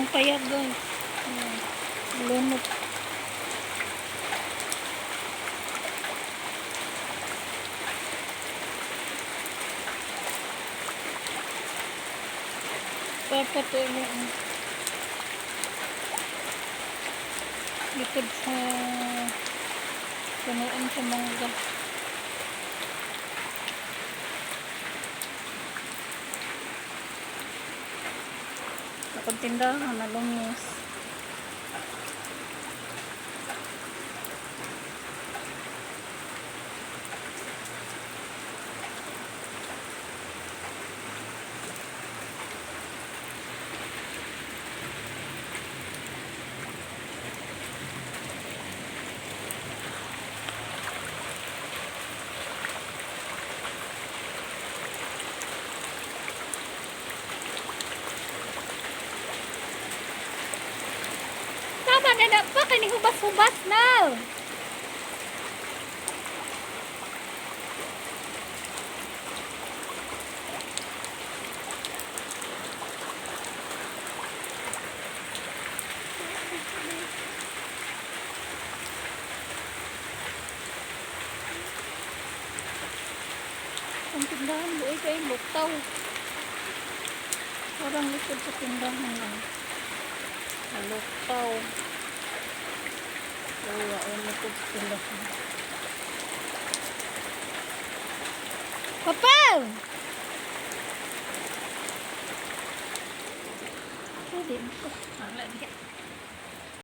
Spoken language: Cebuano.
Among kayak, guys. Ayan. Lunok. Papatuloy ang likod sa punuan sa mangga. Akong tindahan na lungis. Tama na na pa, kani hubas-hubas na. Ang tindahan buoy kay lutaw. Parang likod sa tindahan lang. Lutaw. Oo, ay likod sa tindahan. Papa! Pwede mo ko. Wala diha.